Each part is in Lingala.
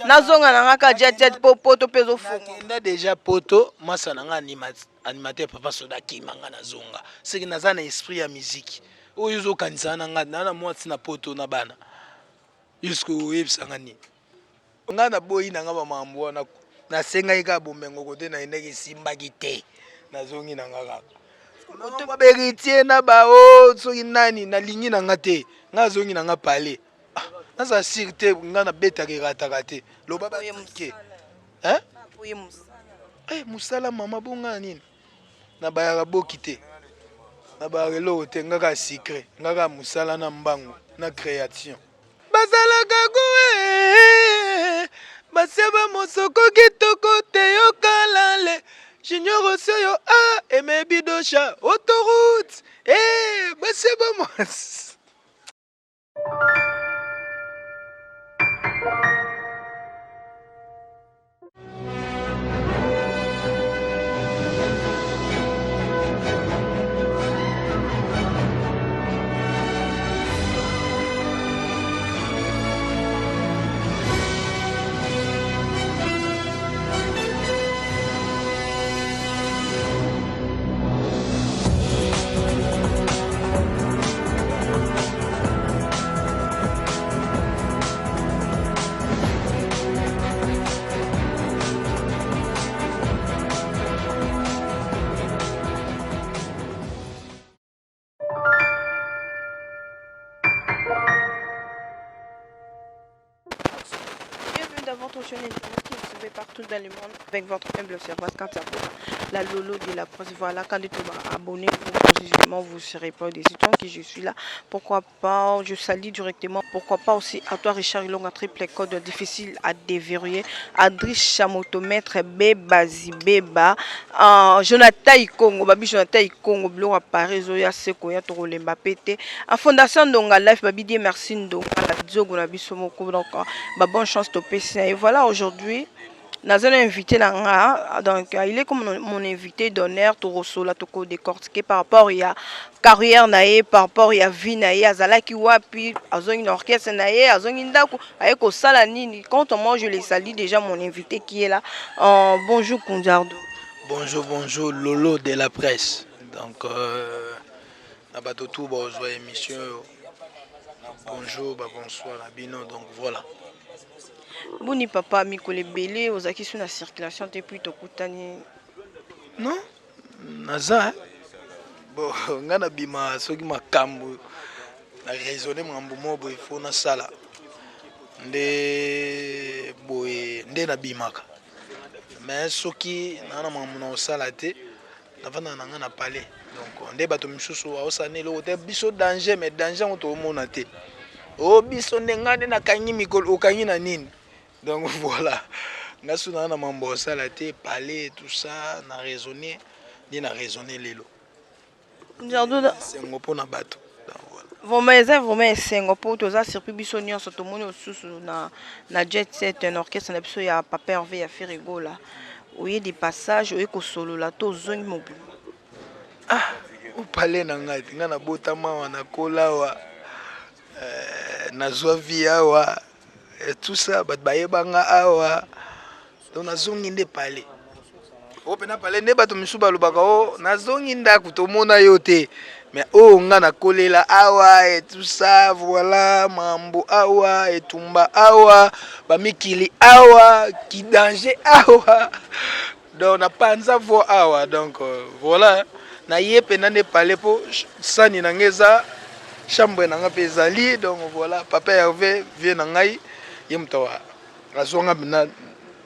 Nazonga na nga ka jet jet po poto pe ezofunga. Nakenda deja poto masa na nga animateur papa soda akima nga nazonga seke naza na esprit ya musique oyo ozokanisa na nga na na mwasi na poto na bana jusque oyebisa nga nini nga naboyi na nga bamambo wana nasengaki kaka bomengo kote nayendaki esimbaki te nazongi na nga kaka baberitier na bao soki nani nalingi na nga te nga azongi na nga palais Ah, naza sur te nga nabetaka erataka te loba batike eh? Eh, mosala mama bonga na nini nabayaka boki te nabayaka eloko te nga kaka sucre nga kaka mosala na mbangu na création bazalaka goe baseba mosoko kitoko te yokalale junior osioyo a ah, emebidosha autoroute e eh, baseba mos Bienvenue dans votre chaîne internet qui vous suivez partout dans le monde avec votre humble servante Katia la Lolo de la presse. Voilà, quand tu vas abonnez-vous, précisément, vous serez pas déçus. Tant que je suis là, pourquoi pas, je salue directement. Pourquoi pas aussi à toi, Richard Ilonga, triple code difficile à déverrouiller. Adri Chamoto, maître Beba Zibeba, euh, Jonathan Ikongo, Babi Jonathan Ikongo, biloko ya Paris, Zoya Seko, ya Tokolemba Pete. En Fondation Ndonga Life, Babi Dieu merci Ndonga, la Dzogo na biso moko. Donc, bah, bonne chance topesi. Et voilà, aujourd'hui, naza na invité na nga donc euh, il est comme mon, mon invité d'honneur tokosola tokodécortiquer par rapport ya carrière na ye par rapport ya vie na ye azalaki wapi azongi na orchestre na ye azongi ndako aye kosala nini quant à moi je le salue déjà mon invité qui est là euh, bonjour Kunzardo bonjour bonjour Lolo de la presse donc euh, na bato tout bazwa émission oyo bonjour ba bonsoir na bino donc voilà Boni papa mikolo ebele ozalaki su na circulation te puis tokutani. Non naza bon nga nabima soki makambo na raisonne makambo moko boye fo nasala nde boye nde nabimaka mais soki naa na makambo na kosala te navandaka na nga na palais donc nde bato misusu aosala na eloko te biso danger mais danger yango toomona te o oh, biso nde ngai nde nakangi mikolo okangi na nini donc voilà nga su naa na mambo osala te palais tout ça na raisonne nde na raisonne lelo esengo mpo na bato vraiment eza vraiment esengo mpo toza surpris biso nyonso tomoni osusu na, na jet set na orchestre na biso ya papa herve ya ferregola oye de passage oye kosolola to ozongi mobimba ah opale na ngai te ngai nabotama awa nakola awa eh, nazwa vie awa eh, tout ça bato bayeba nga awa donc nazongi nde pale oyo mpena pale nde bato misusu balobaka o oh, nazongi ndako tomona yo te mais oyo oh, nga nakolela awa et tout ça voilà mambo awa etumba awa bamikili awa kidanger awa donc napanza vo awa donc euh, voilà naye mpena nde pale mpo sani na ngai eza chambre na ngai mpe ezali donc voilà papa herve vie na ngai ye moto azwa nga mpena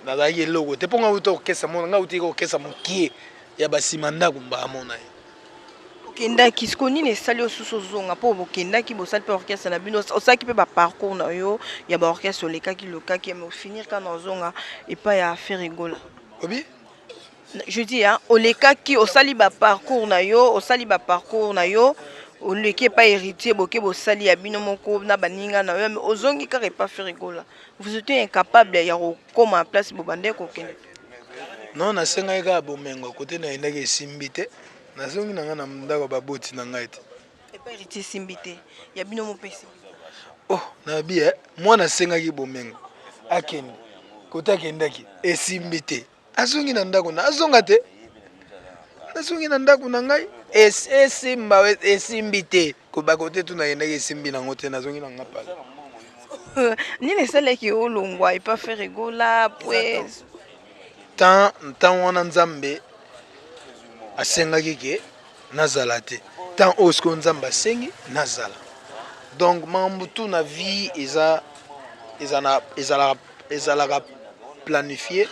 nazalaki eloko te mpo nga uta kokesa mona nga utiki kokesa mokie ya basima ndako mbamona ye okendaki siko nini esali yo susu ozonga mpo bokendaki bosali mpe orchestre na bino osalaki mpe baparcours na yo ya baorchestre olekaki lokaki mais ofinir kaka na ozonga epai ya ferre gola obi je dis hein, olekaki osali baparcours na yo osali baparcours na yo oleki epai héritier boke bosali ya bino moko na baninga na yo mais ozongi kaka epai ferre gola vous étiez incapable ya kokoma place bobandeki kokende non nasengaki kaka bomengo kote nayendaki esimbi te nazongi na ngai na ndako ya baboti na ngai te epai héritier esimbi te ya bino moko esimbi oh nabi eh, mwana asengaki bomengo Akende kote akendaki esimbi te, azongi na ndako na azonga te, nazongi na ndako na ngai esimba esimbi te, koba kote tu nakendaki esimbi nango te, nazongi na nga pale. Nini esalaki olongwa epa Ferre Gola po? Temps wana Nzambe asengaki ke nazala te. Temps oyo sikoyo Nzambe asengi nazala. Donc makambo tu na vie eza ezalaka planifié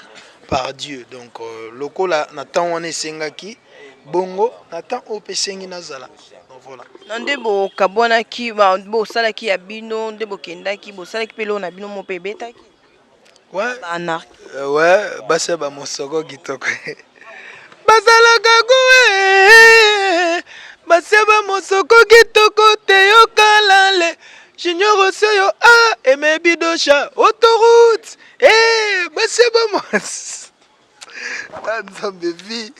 par Dieu. Donc lokola na temps wana esengaki bongo, na temps oyo mpe esengi nazala. Donc voilà. Na nde bokabwanaki, bosalaki ya bino nde bokendaki, bosalaki mpe eloko na bino mo mpe ebetaki. Ouais. Baanarchie. Ouais, basi ya bamosoko kitoko bazalaka kuwe, basi ya bamosoko kitoko te. Yokalale Junior osioyo a emebidosha autoroute e basi ya bamos. Ah, Nzambe, vie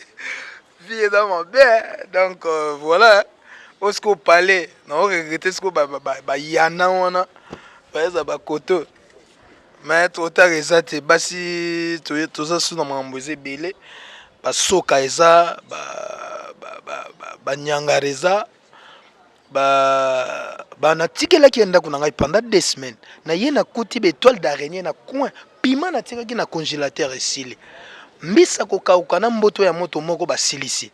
eza mabe. Donc voilà, osiko pale naoregretter siko bayana wana bayeza bakoto, mais trop tard eza te. Basi toza su na makambo eza ebele, basoka eza, banyangara eza, banatikelaki ya ndako na ngai pendant 2 semaines. Na ye nakuti baétoile d'araignée na coin, piment natikaki na congélateur esili, mbisa kokauka na mboto ya moto moko basilisi,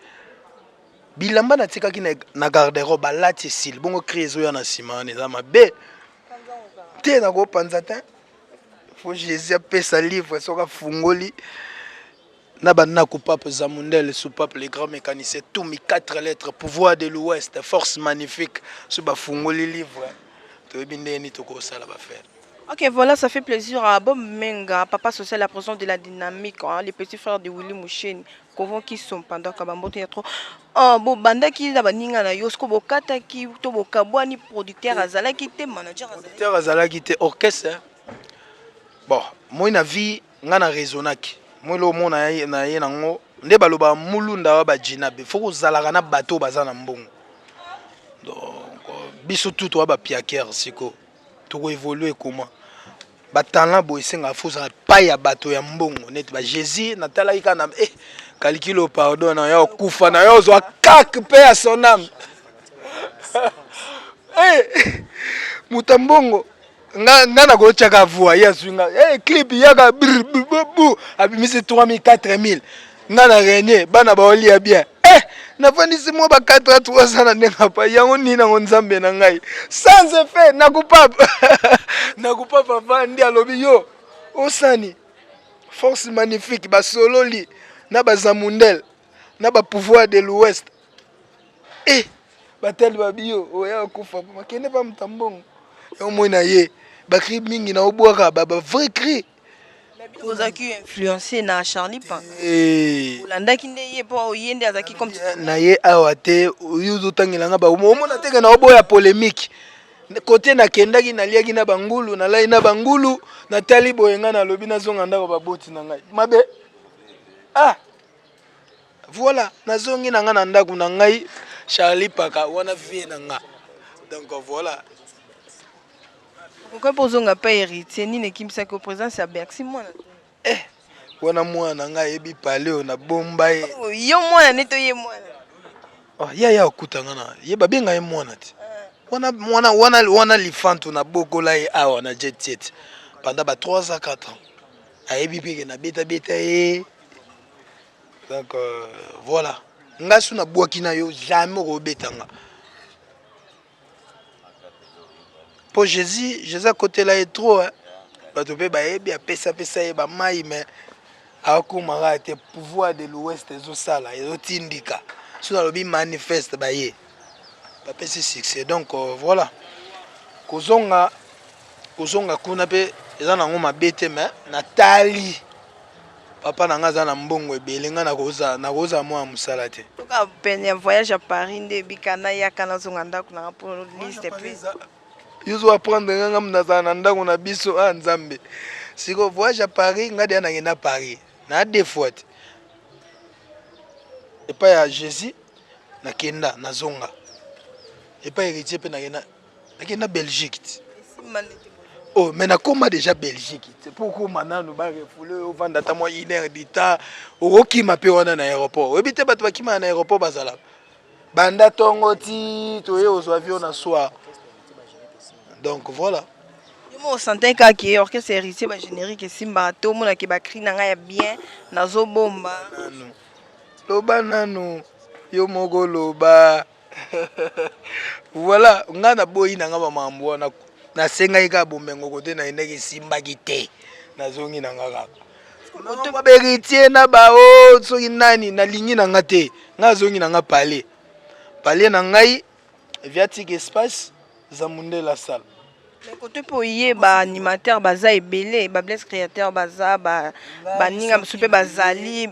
bilamba natikaki na garde-robe balati esili. Bongo cri ezoya na nsima wana eza mabe te, nakopanza te. Faut Jésus apesa livre soki afungoli na bandako. Pape Zamundel, sous-pape, le grand mécanicien, tout mi quatre lettres, pouvoir de l'Ouest, force magnifique. So bafungoli livre, toyebi ndenge nini tokosala baaffaire. Ok, voilà, ça fait plaisir à Bob Menga, papa social, la présence de la dynamique, hein, les petits frères de Willy Moucheni, convent qui sont pendant Kabambote trop. Oh, bon, bandaki na baninga na yo, sko bokataki to bokabwani, producteur azalaki te, manager azalaki. Producteur azalaki te, orchestre, hein. Bon, moi na vie nga na raisonnaki, moi lo omona na ye nango nde balobaka mulunda wa bajinabe, faut kozalaka na bato oyo baza na mbongo. Donc biso tu toa bapiakere, siko tokoévoluer comment? Batalent boye esengaka faut ozala pai ya bato ya mbongo neti baJésus. Natalaki kaka na kalikilo, pardon na yo, okufa na yo, ozwa kak mpe ya son âme. Moto ya mbongo nga nakotiaka voi, ye azwi nga clip yaka brr, bu, bu, bu, abimisi 3000, 4000, nga na renier bana baolia bien. Nafandisi mwa ba 4 a 3 na ndenge apa yango nini nango. Nzambe na ngai, sans effet, nakupapa nakupapa vandi alobi yo osani force magnifique, basololi na bazamundele na bapouvoir de l'Ouest. Batali babi yo oya okufa, bakende pa moto ya mbongo. Yo moi na ye bacri mingi na obwaka ba vrai cri. Ozalaki influencé na Charlie Pan? Olandaki nde ye mpo ye nde azalaki comme Na ye awa te, oyo ozotangela nga omona teke na oboya polémique. Kote nakendaki, naliaki na bangulu, nalai na bangulu, natali boye, ngai nalobi nazonga ndako baboti na ngai mabe. Ah, voilà, nazongi na ngai na ndako na ngai. Charlie Paka wana vie na nga. Donc voilà. Okoki mpo ozonga mpe Héritier, nini ekimisaki présence ya Bercy mwana? Wana mwana na ngai ayebi pale oyo nabomba ye. Yo mwana nde to ye mwana? Oh, ya okutanga na ye, babenga ye mwana te. Wana mwana wana wana lifantu nabokola ye awa na Jet Set pendant ba 3 ans, 4 ans, ayebi mpe ke nabetabeta ye. Donc voilà, ngai so nabwaki na yo, jamais okobeta nga mpo Jésus akotela ye trop, hein. Bato mpe bayebi apesapesa ye bamai, mais akomaka te. Pouvoir de l'Ouest ezosala, ezotindika. So nalobi manifeste, baye bapesi succès. Donc voilà, kozonga kuna mpe eza nango mabe te, mais natali papa na nga aza na mbongo ebele, ngai nakozala mwana mosala te. Toka pene ya voyage ya Paris nde ebika nayaka, nazonga ndako nanga mpo liste mpe. Yo zo apprendre nga, nga nazala na ndako na biso. A Nzambe, sikoyo voyage ya Paris, nga deya nakenda Paris na deux fois te epai ya Jésus. Nakenda, nazonga epai Héritier mpe nakenda Belgique te. Oh, mais nakoma déjà Belgique. C'est pourquoi nanu ba refoulé ovanda ata mwa une heure du temps okokima mpe wana na aéroport. Oyebi te bato bakimaka na aéroport bazalaka. Banda tongo ti toye ozwa avion na soir. Donc voilà. Yo moko osentait kaka ke orchestre Héritier ba générique esimbaka te, omonake ba cri na ngai ya bien nazobomba. Nanu. Loba nanu yo moko loba. Voilà, nga naboyi na nga bamambo wana, nasengaki kaka bomengo kote na endaki esimbaki te, nazongi na nga kaka baheritier na bao soki nani nalingi na nga te, nga azongi na nga palais palais na ngai viatique espace zamundela sala. Mais kote mpe oye ba animateur baza ebele, ba Blaise créateur baza, baninga mosusu mpe bazali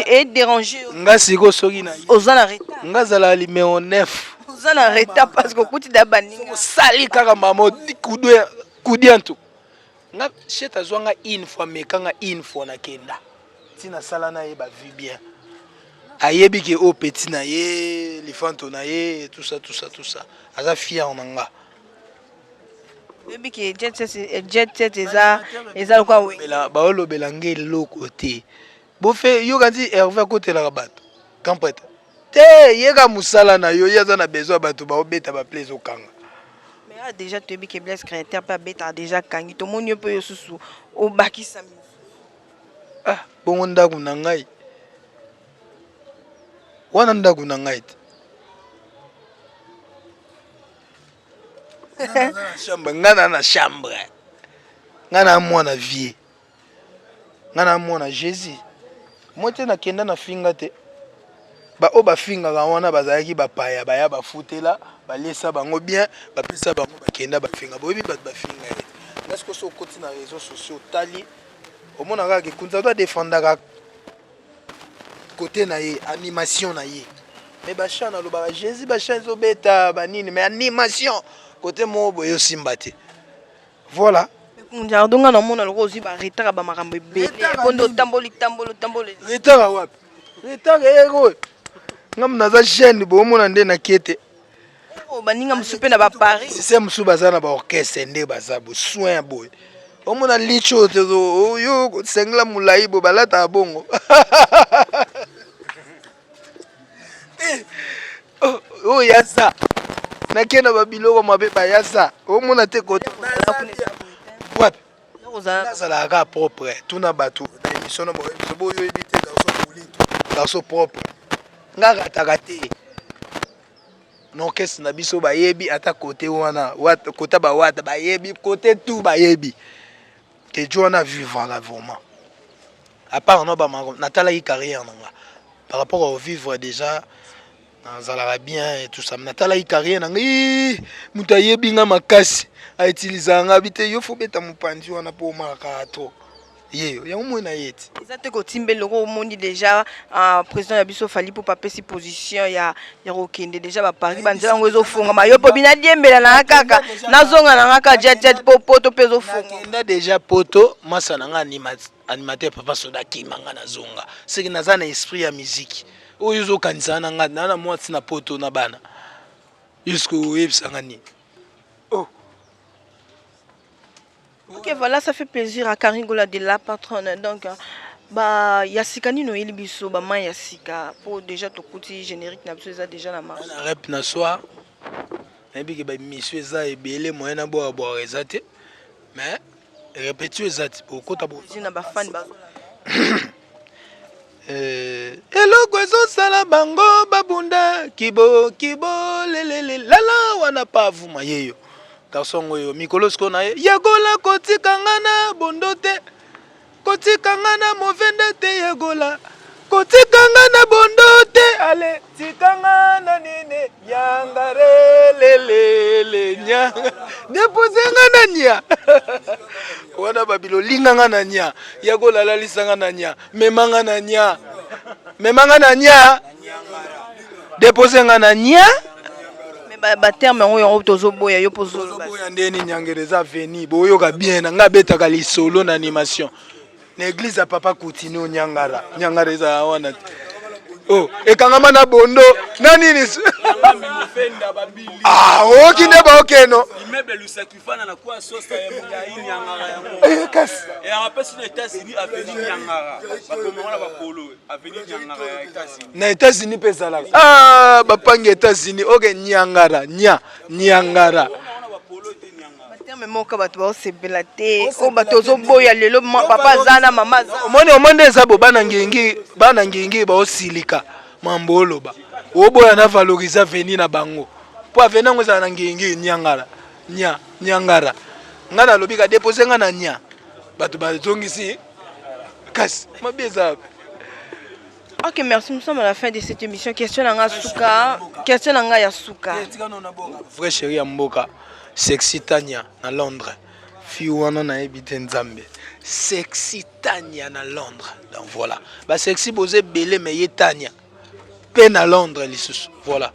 e déranger. Nga sikoyo soki na oza na retard, nga azala numéro 9. Oza na retard parce que okuti da baninga. Osali kaka mama kudiantu nga shet azwa nga une fois, meka nga une fois, nakenda ntina sala na ye ba vie bien, ayebi ke oyo petit na ye, lifanto na ye, tout ça, tout ça, tout ça, aza fier na nga. Oyebi ke Jet Set eza lokwa Wenge. Baolobela nge eloko te, bofe yoka nti Herve akotelaka bato grand prêtre te, yeka mosala na yo, ye aza na besoin ya bato baobeta baple ezokanga. Mais ah, déjà toyebi ke Blaise créateur mpe abetaka déjà kangi, tomoni yo mpe yo susu obakisa. Ah, bongo ndako na ngai wana, ndako na ngai te, chambre ngai na na chambre ngai na mwana vie ngai na mwana Jésus mo te, nakenda na finga te. Baoyo bafingaka wana bazalaki bapaya, baya bafutela, baliesa bango bien, bapesa bango, bakenda bafinga. Boyebi bato bafinga ye nga. Sikoyo so okoti na réseau sociaux, otali, omona kaka ekunza to adefendaka kote na ye animation na ye, mais bachan alobaka Jésus, bachan ezobeta banini, mais animation kote moko boye osimba te, voilà. Njardo, nga namona loko ozwi baretard ya bamakambo ebele mpo nde otamboli tamboli otamboli. Retard ya wapi? Retard ero nga naza jeune, boomona nde nakie te. Oyo baninga mosusu mpe na baparis. Système mosusu baza na baorchestre nde baza bo soin boye, omona lichi oyo te, oyo sengela molai boye, balataka bongo. Oyo yasa nakie na babiloko mabe, bayasa omona te kote wapi nazalaka kaka propre. Tuna bato na émission na boyebiso boyo, oyebi te, garçon molito, garçon propre, nga rataka te na orchestre na biso. Bayebi ata kote wana kota bawata, bayebi kote tu, bayebi ke jo wana vivre vraiment à part no bamako. Natalaki carrière na nga par rapport au vivre déjà, nazalaka bien et tout ça. Natalaki carrière na ngai, moto ayebi nga makasi, autilisaka nga bi te, yo fo beta mopanzi wana mpo omalaka trop ye yango moi na ye ti. Eza te kotimbeli loko omoni déjà président ya biso Fally mpo apesi position ya kokende déjà baparis, banzela yango ezofungama, yo mpo bina diembela na nga kaka nazonga na nga kaka jet jet mpo poto mpe ezofungama. Nakenda déjà poto, masa na nga animateur papa soda akima nga, nazonga seke naza na esprit ya musique oyo ozokanisa na nga na mwasi na poto na bana jusque oyebisanga nini, oh. Ok, voilà, ça fait plaisir à Karine Gola de la patronne. Donc, ba ya sika nini oyeli biso, ba main ya sika po déjà tokuti générique na biso eza déjà na marche. Na rep na soir, nayebi ke baémission eza ebele, moyen na bwaka eza te, mais répétition eza te, okota. Na bafani bazola. Eloko ezosala bango babunda kibo kibo lelele lala wana pavuma yeyo garçon oyo mikolo sikoyo na ye yegola kotika nga na bondo te, kotika nga na movende te, yegola kotika nga na bondo te, ale tika nga na nini nyanga relelele nyanga depose nga na nya wana babilo linga nga na nya yakola lalisa nga na nya mema nga na nya mema nga na nya depose nga na nya. Mais baterme yango tozoboya yo mpo ozoloba. Ozoboya ndeni nyangelo eza veni, boyoka bien na nga abetaka lisolo na animation na église ya papa Kutino Nyangara. Nyangara ezala wana te, oh, ekangama na bondo na nini. Ah, oyoki nde baokeno immeuble lusakifana na kwa sosa ya molai nyangara yango eh, kasi eyaka mpe sino États-Unis, avenue Nyangara, bakoma wana bakolo avenue Nyangara ya États-Unis. Na États-Unis mpe ezalaka. Ah, bapangi États-Unis, oke Nyangara, nya Nyangara. Wana bapolo te Nyangara. Terme moko bato baosepela te, oyo bato ozoboya lelo, papa aza na mama aza. Omoni, omoni nde eza bo bana ngingi, bana ngingi baosilika mambo oloba, oboya na valoriser avenue na bango, mpo avenue yango ezala na ngingi Nyangara, nya Nyangara. Ngai nalobi ka dépose ngai na nya, bato bazongisi, kasi mabe eza wapi? Ok, merci. Nous sommes à la fin de cette émission. Question na nga suka, question na nga ya suka. Vrai chéri ya mboka, Sexy Tania na Londres, fi wana nayebi te, Nzambe. Sexy Tania na Londres, donc voilà, basexy boza ebele, me ye Tania mpe na Londres lisusu, voilà.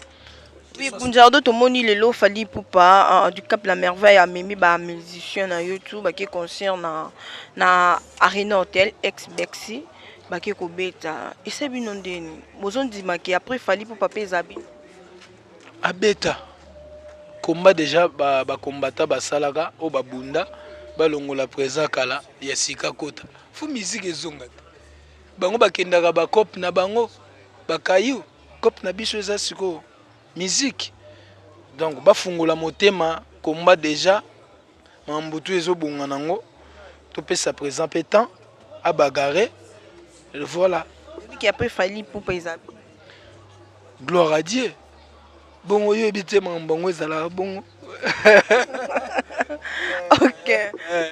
Oui, Kunzardo, tomoni lelo Fally Ipupa du Cap la Merveille amemi ba musicien na YouTube, bake concert na Arena Hotel ex Bexi, bake kobeta. Esa bino ndeni bozondimaki après Fally Ipupa mpe eza bino? Abeta komba déjà, bakombata basalaka oyo babunda, balongola présent kala ya sika, kota fu musique ezonga te. Bango bakendaka bacope na bango, bakayu cope na biso eza sikoyo musique. Donc bafungola motema, komba déjà mambutu ezobonga nango, topesa présent mpe temps abagare, voilà. Ki après Fally Ipupa eza bino? Gloire à Dieu. Bongo oyebi te makambo yango ezalaka bongo. Ok,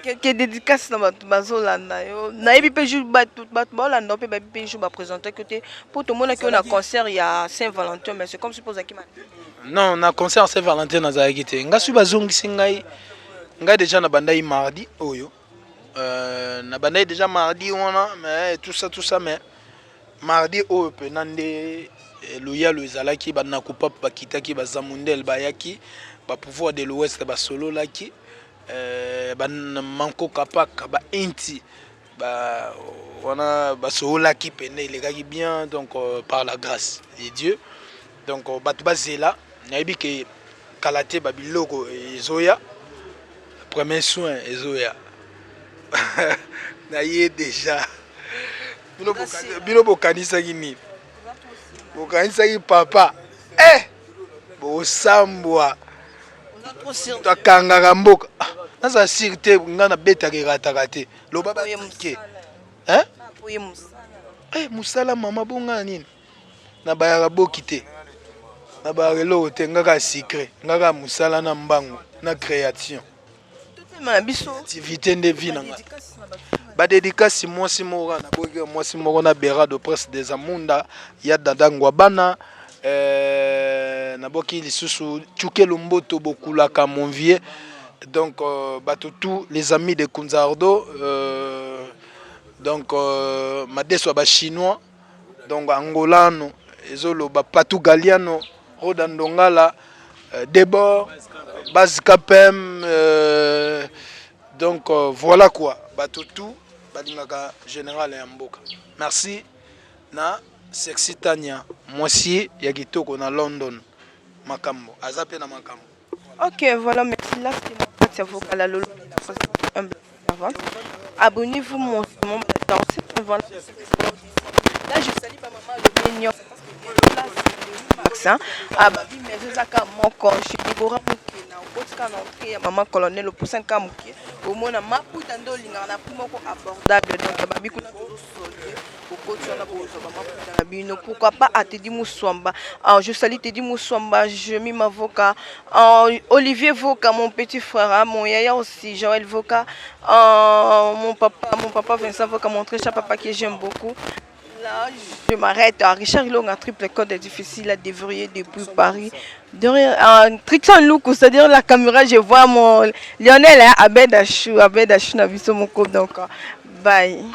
quelque dédicace na bato bazolanda yo? Nayebi mpe jour bato baolanda yo mpe bayebi mpe jour baprésentaki yo te, mpo tomonaki yo na concert ya Saint Valentin, mais c'est comme si mpo ozalaki ma Non, na concert Saint Valentin nazalaki te. Nga soki bazongisi ngai, ngai déjà nabandai mardi oyo, nabandai déjà mardi wana, mais tout ça, tout ça, mais mardi oyo mpena nde loyalo ezalaki. Banakupape bakitaki, bazamundele bayaki, bapouvoir de l'Ouest basololaki, bamankoka paka bainti ba, wana basololaki pene, elekaki bien. Donc par la grâce de Dieu, donc bato bazela, nayebi ke kala te babiloko ezoya, premier soin ezoya na ye déjà. Bino bokanisaki nini? Bokanisaki papa, eh, bosambwa, akangaka mboka. Ah, nazala sûr te, ngai nabetaka, erataka te. Loba batike. Eh, mosala mama bonga nini, nabayaka boki te, nabayaka eloko te. Ngaka secret, ngaka mosala na mbangu na création activité nde vie na nga. Badédicace, mwasi moko kaka naboki, mwasi moko na Berado Presse des Amunda ya Dada Ngwabana. Naboki lisusu Tshukelo Mboto Bokulaka, mon vieux. Donc bato tous les amis de Kunzardo, donc madeso ya bachinois, donc angolano ezoloba, Patou Galiano, Roda Ndongala, Debord Base Kpm, donc voilà quoi, bato tout balingaka général ya mboka. Merci na Sexy Tania, mwasi ya kitoko na London, makambo aza mpe na makambo. Ok, voilà, merci. Là, c'était mon pote avocat, la Lolo, la humble servante. Abonnez-vous, mon dans cette. Voilà. Là, je salue ma maman, le mignon, parce que là, c'est le vaccin. Ah, bah, mais ezaka moko chez Déborah Mokena, okotika na entrée ya mama colonel, opusani ka moke, omona maputa nde olingaka na prix moko abordable. Donc babi kuna tozosolde, okoti wana bozwa bamaputa na bino. Pourquoi pas à Tedi Muswamba? Je salue Tedi Muswamba, Jemi Mavoka, Olivier Voka, mon petit frère, hein, mon yaya aussi Joël Voka, mon papa Vincent Voka, mon très cher papa que j'aime beaucoup. Là, je m'arrête. À Richard Ilonga, triple code est difficile à déverrouiller depuis Paris. De rien, Trixon Loukou, c'est-à-dire la caméra, je vois mon Lionel, hein, Abed Achou, Abed Achou, Nabiso Moko. Donc, bye.